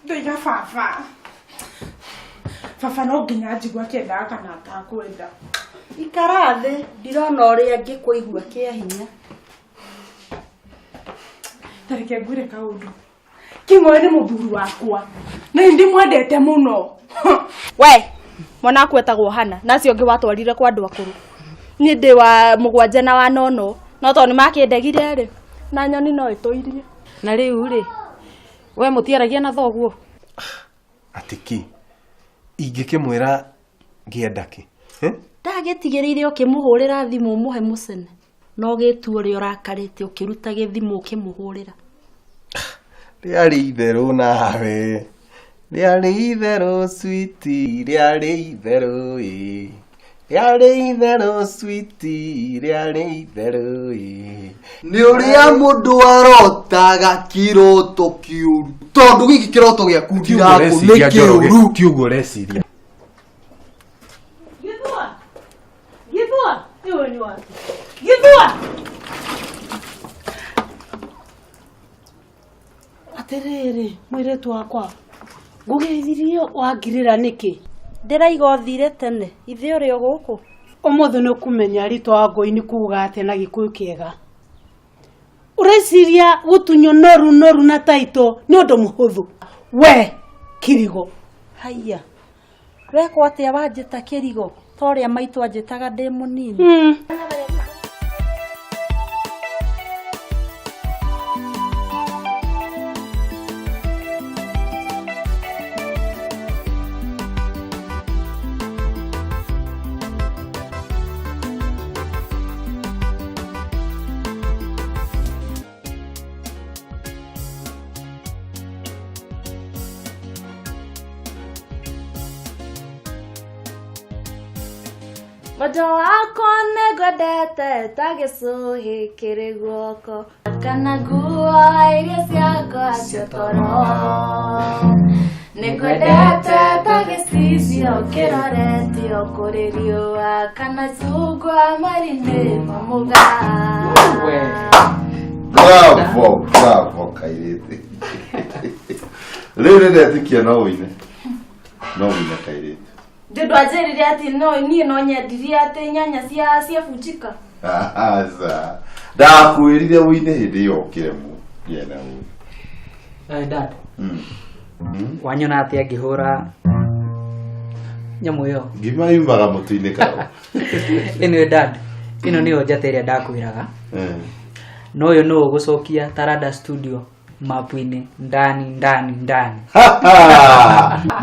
Ndaiga baba. Baba no nginya njigua akĩendaga kana atakwenda. Ikara thĩ, ndirona ũrĩa ngĩkũigua kĩa hinya. Tareke ngwĩre kaũndũ. King'oe nĩ mũthuri wakwa. Na nĩ ndĩmwendete mũno. We, mwana waku etagwo Hana, na acio angĩ watwarire kwa andũ akũrũ. Niĩ ndĩ wa mũgwanja na wa nono, no tondũ nĩ makĩndegire rĩ, na nyoni no ĩtũirie. Na rĩu rĩ, we mũtiaragia na thoguo? Atĩ kĩ? Ingĩkĩmwĩra ngĩenda kĩ? Eh? Ndagĩtigĩrĩire ũkĩmũhũrĩra thimũ ũmũhe mũcene. No gĩtua ũrĩa ũrakarĩte ũkĩruta gĩthimũ ũkĩmũhũrĩra. Rĩarĩ itherũ nawe. Rĩarĩ itherũ sweetie, rĩarĩ itherũ ĩ. Rĩarĩ itherũ sweetie, rĩarĩ itherũ ĩ. Nĩ ũrĩa mũndũ arotaga kĩroto kĩũru tondũ gĩkĩ kĩroto gĩaku ndirakũ nĩ kĩũru. Ti ũguo ũreciria. Githua! Githua! Iwe ni wapi? Githua! Atĩrĩrĩ, mũirĩtu wakwa, ngũgeithirie wangirĩra nĩkĩ? Ndĩraiga ũthire tene, ithe ũrĩ o gũkũ? Ũmũthĩ nĩ ũkũmenya rĩtwa wa ngũi nĩ kuga atĩa na Gĩkũyũ kĩega. Ũreciria gũtunywo noru noru na taito nĩ ũndũ mũhũthũ? We kirigo. Haiya. Wekwo atĩa wanjĩta kĩrigo? Ta ũrĩa maitũ anjĩtaga ndĩ mũnini. Mwendwa wakwa nĩngwendete ta gĩcũhĩ kĩrĩ guoko kana nguo iria ciakwa cia toro. Nĩngwendete ta gĩcicio kĩroretio kũrĩ riũa kana icungwa mweri-inĩ wa mũgaa. Bravo, bravo kairĩtu. Rĩu nĩ ndetĩkia no ũine. No ũine kairĩtu. Ndĩ ndwanjĩrire atĩ no niĩ no nyendirie atĩ nyanya cia ciabunjika. Aca. Ndakwĩrire ũine hĩndĩ ĩyo ũkĩremwo. Gĩa na ũũgĩ. Dad, wanyona atĩa ngĩhũra nyamũ ĩyo? Ngima yumaga mũtu-inĩ karũ. Anyway, dad, ĩno nĩyo njata ĩrĩa ndakwĩraga. No ũyũ nũ ũgũcokia Taranda Studio mapu-inĩ ndani ndani ndani.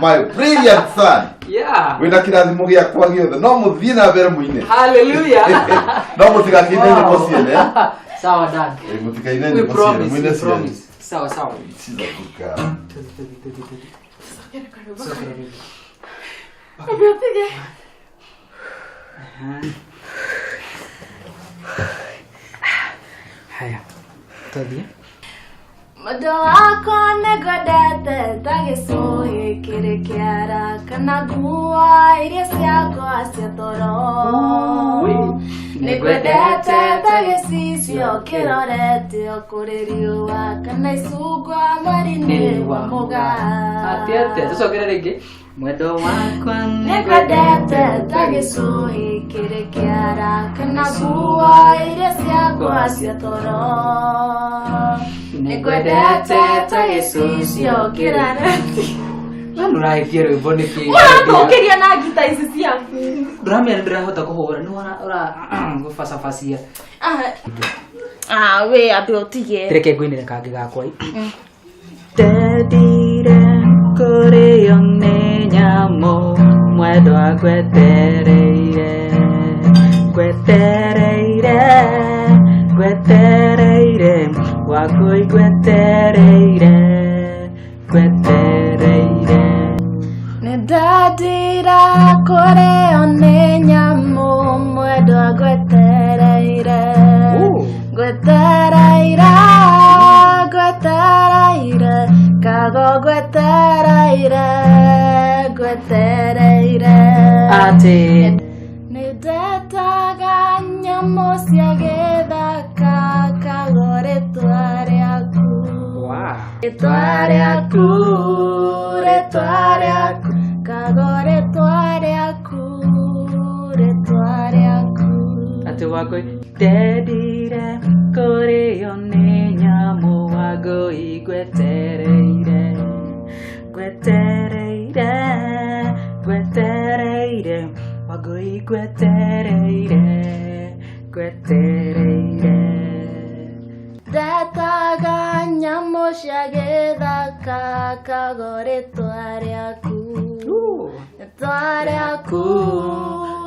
My brilliant son. Yeah. Wĩna kĩrathimo gĩakwa gĩothe no mũthiĩ na mbere mũine. Hallelujah. No mũtigakĩine nyĩmbo ciene. Sawa dad. Mũtikaine We nyĩmbo ciene, promise, mũine we ciene. promise. Sawa sawa. She's a good girl. Tuthi, tuthi, tuthi, tuthi. Sokera rĩngĩ. Aha. Haya. Tuthiĩ. Mwendwa wakwa nĩngwendete ta gĩcũhĩ kĩrĩ kĩara kana nguo iria ciakwa cia toro. Nĩngwendete ta gĩcicio kĩroretio kũrĩ riũa kana icungwa mweri-inĩ wa mũgaa. Atĩa atĩa, tũcokere rĩngĩ. Mwendwa wakwa Nĩngwendete ta gĩcũhĩ kĩrĩ kĩara kana nguo iria ciakwa cia toro. Nĩngwendete ta gĩcicio kĩroretio. We nĩũrahĩtia rwĩmbo nĩkĩ? Ũrathũkĩria na ngita ici ciaku. Ndũramenya nĩndĩrahota kũhũra, nĩ ũra gũbacabacia. Ah, we ambe ũtige. Reke ngũinĩre kangĩ gakwa. Ndendire kũrĩo nĩ nyamũ, mwendwa ngwetereire, ngwetereire, ngwetereire, wakũi ngwetereire, ngwetereire. Nĩndendire kũrĩo nĩ nyamũ, mwendwa ngwetereire, ngwetereire, ngwetereire, kago ngwetereire, ngwetereire. Atĩ Nĩndetaga nyamũ cia gĩthaka kago rĩtwa rĩaku. Wow. Rĩtwa rĩaku, Wangũi ndendire kũrĩo nĩ nyamũ Wangũi ngwetereire ngwetereire ngwetereire Wangũi ngwetereire ngwetereire. Ndetaga nyamũ cia gĩthaka kago rĩtwa rĩaku rĩtwa rĩaku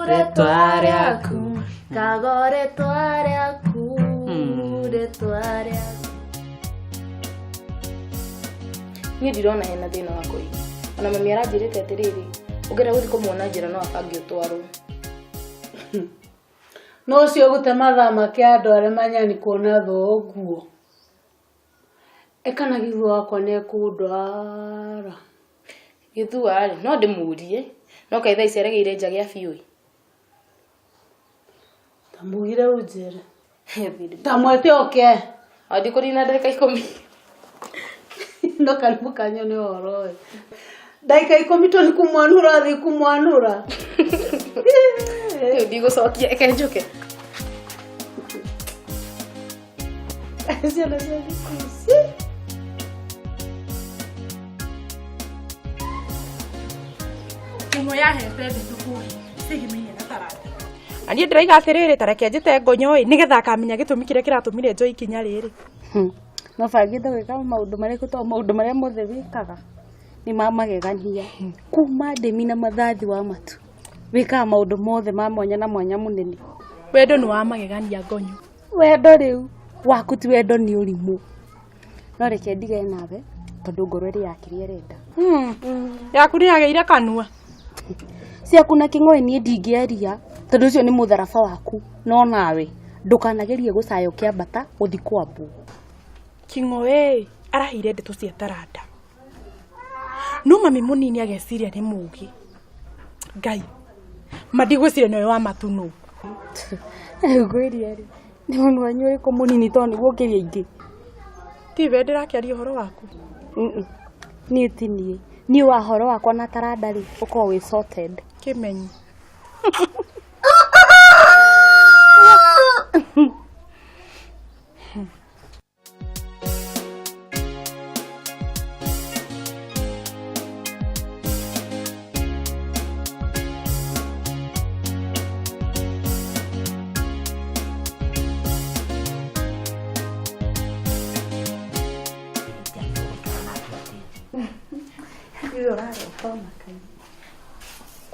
rĩtwa rĩaku kago rĩtwa rĩaku rĩtwa rĩaku. Niĩ ndirona hena thĩna wa kũiga. Ona mami aranjĩrĩte atĩrĩrĩ, ũngĩenda gũthiĩ kũmuona njĩra no abange ũtwarwo. No ũcio gũte mathaa make andũ arĩa manyani kuona thoguo. Eka na gĩthua wakwa nĩ ekũndwara. Gĩthua rĩ, no ndĩmũrie, no kaĩ thaa ici aregeire nja gĩa biũ ĩ. Ta mugire ũnjĩre. Ta mwete oke. O ndikũnina ndagĩka 10. No karibu kanyone ũhoro ũyũ. Ndagĩka 10 tũthi kũmwanũra thiĩ kũmwanũra. Rĩu ndigũcokia, reke njũke. Ciana cia thikũ ici. Kĩng'o yahete ndeto kũhe ciĩgĩmainie na taranda. Na niĩ ndĩraiga atĩrĩrĩ ta reke njĩte ngonyo ĩ nĩgetha akamenya gĩtũmi kĩrĩa kĩratũmire njoe ikinya rĩrĩ. No bangĩte gwĩka maũndũ marĩkũ to maũndũ marĩa mothe wĩkaga nĩ ma magegania. Kuma ndĩmi na mathathi wa matu wĩkaga maũndũ mothe ma mwanya na mwanya mũnene. Wendo nĩ wa magegania ngonyo. Wendo rĩu waku ti wendo nĩ ũrimũ. No reke ndige nawe tondũ ngoro ĩrĩ ya kĩrĩa ĩrenda. Yaku nĩ yagĩire kanua. Ciaku na kĩng'oe niĩ ndingĩaria tondũ ũcio nĩ mũtharaba waku no nawe ndũkanagerie gũcaya ũkĩambata gũthiĩ kwambwo. Kĩng'oe araheire ndeto cia taranda. No mami mũnini ageciria nĩ mũũgĩ. Ngai ma ndigwĩciria nĩwe wa matu nũ. Ngwĩria rĩ nĩ mũndũ wanyu ũrĩkũ mũnini tondũ nĩguo ũkĩria ingĩ. Tiwe ndĩrakĩaria ũhoro waku. Niĩ ti niĩ. Niĩ wa horo wakwa na taranda rĩ ũkorwo wĩ sorted. Kĩmenyi.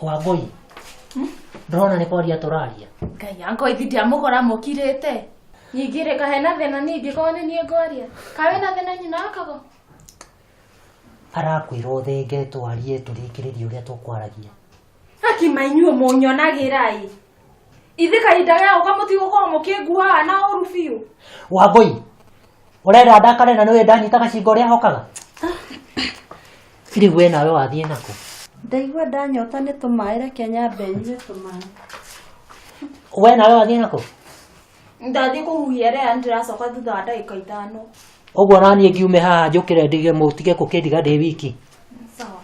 Wangũi ndĩrona nĩ kwaria tũraria. Ngai anko ithi ndiamũkora mũkirĩte. Ningĩ rĩ kahena thĩna ningĩ korwo nĩ niĩ ngwaria. Ka wĩna thĩna nyina wa Kago? Arakwĩra ũthenge twarie tũrĩkĩrĩrie ũrĩa tũkwaragia. Akima inyuĩ mũnyonagĩra ĩ. Ithe kahinda gĩa gũka mũtigũkorwo mũkĩnguaga na ũru biũ. Wangũi ũrenda ndakare na nĩwe ndanyita gacinga ũrĩa hokaga. Rĩu we nawe wathiĩ nakũ? Ndaigua ndanyota nĩ tũmaĩ reke nyambe nyue tũmaĩ. We nawe wathiĩ nakũ? Ndathiĩ kũhuhia rĩa ndĩracoka thutha wa ndagĩka 5. Ũguo naniĩ ngiume haha njũkĩre ndige mũtige kũkĩndiga ndĩ wiki. Sawa.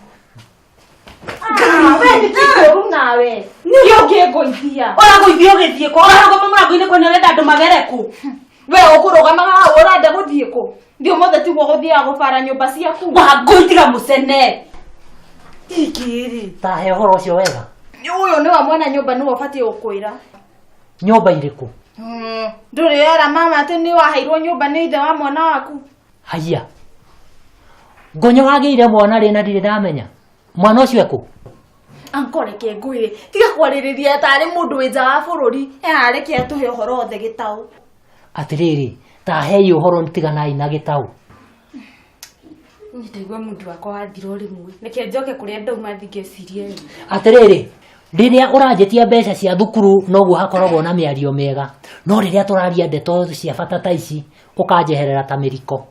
We nĩ kĩũru nawe. Nĩ ũngĩngũithia. Ũragũithia ũgĩthiĩ kũ? Ũrarũgama mũrango-inĩ kwene ũrenda andũ magere kũ? We ũkũrũgamaga hau ũrenda gũthiĩ kũ? Thiĩ ũmũthĩ tiguo gũthiaga gũbara nyũmba ciaku. Wangũi tiga mũcene. Ikĩrĩ. Ta he ũhoro ũcio wega. Ũyũ nĩwe mwene nyũmba nĩwe ũbatiĩ gũkwĩra. Nyũmba irĩkũ? Ndũrĩ wera mama atĩ nĩ waheirwo nyũmba nĩ ithe wa mwana waku. Haiya. Ngonyo wagĩire mwana rĩ na ndirĩ ndamenya. Mwana ũcio ekũ? Anko reke ngwĩre tiga kwarĩrĩria tarĩ mũndũ wĩ nja wa bũrũri areke atũhe ũhoro wothe gĩtaũ. Atĩrĩrĩ ta hei ũhoro tiganai na gĩtaũ. Niĩ ndaigua mũndũ wakwa wathira o rĩmwe. Reke njoke kũrĩa ndauma thiĩ ngecirie. Atĩrĩrĩ rĩrĩa ũranjĩtia mbeca cia thukuru noguo hakoragwo na mĩario mĩega no rĩrĩa tũraria ndeto cia bata ta ici ũkanjeherera ta mĩriko.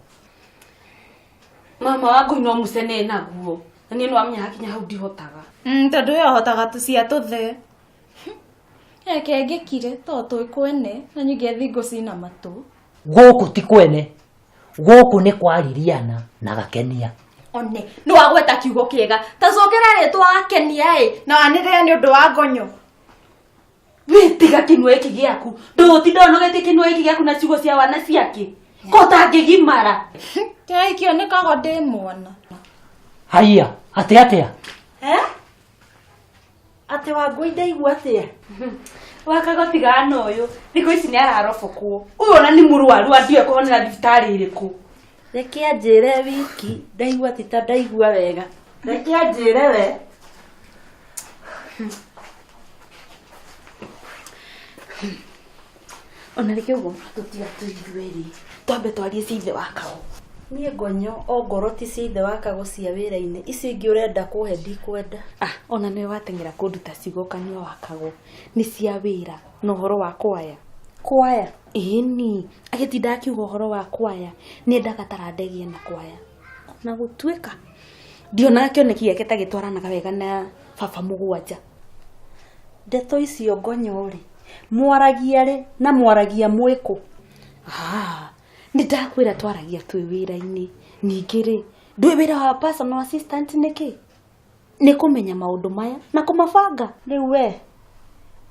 Mama wangu no mũcene naguo na niĩ nĩwamenya hakinya hau ndihotaga. Tondũ we ũhotaga tũcia tũthe. Reke ngĩkire to twĩ kwene na nyingĩ thingo cina matũ. Gũkũ ti kwene gũkũ nĩ kwa Liliana na Gakenia. One nĩ wagweta kiugo kĩega ta cokera rĩtwa Gakenia ĩ na wanĩrĩre nĩ ũndũ wa ngonyo. Wĩ tiga kĩnua gĩkĩ gĩaku ndũgũtinda ũnogetie kĩnua gĩkĩ gĩaku na ciugo cia wana ciake ko ũtangĩgimara. Ndĩraikio nĩ kago ndĩ mwana. Haiya, atĩ atĩa? Eh? Atĩ Wangũi ndaigua atĩa? Wakago tigana ũyũ thikũ ici nĩ ararobokwo ũyũ ona nĩ mũrwaru andiũĩ kũhonera thibitarĩ ĩrĩkũ. Reke anjĩre wiki ndaigua ti ta ndaigua wega. Reke anjĩre we. Ona reke ũguo tũtiga tũigue rĩ twambe twarie cia ithe wa Kago. Niĩ ngonyo ongorwo ti cia ithe wa Kago cia wĩra-inĩ icio ingĩ ũrenda kũhe ndikwenda. Ah, ona nĩwe wateng'era kũnduta ciugo kanua wa Kago nĩ cia wĩra na ũhoro wa kwaya. Kwaya? Ĩni, agĩtinda akiuga ũhoro wa kwaya nĩendaga taranda ĩgĩe na kwaya. Na gũtuĩka ndionaga kĩoneki gĩake ta gĩtwaranaga wega na baba mũgwanja. Ndeto icio ngonyo rĩ mwaragia rĩ na mwaragia mwĩkũ? Ah, nĩ ndakwĩra twaragia twĩ wĩra-inĩ. Ningĩ rĩ ndũĩ wĩra wa personal assistant nĩkĩ? Nĩ kũmenya maũndũ maya na kũmabanga. Rĩu we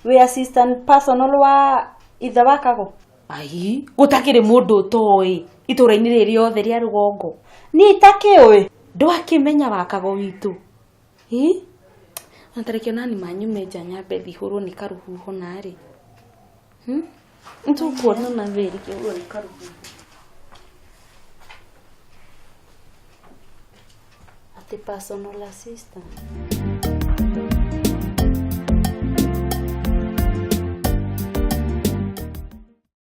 wĩ assistant personal wa ithe wa Kago? Ai, gũtakĩrĩ mũndũ ũtoĩ itũra-inĩ rĩrĩ rĩothe rĩa rũgongo. Niĩ itakĩũĩ. Ndwakĩmenya wa Kago witũ. Ĩ? Ona tareke onani manyume nja nyambe thiĩ hũrwo nĩ karũhuho narĩ. Nĩtũkuona na wĩrĩ kĩhũrwo nĩ karũhuho. Atĩ personal assistant.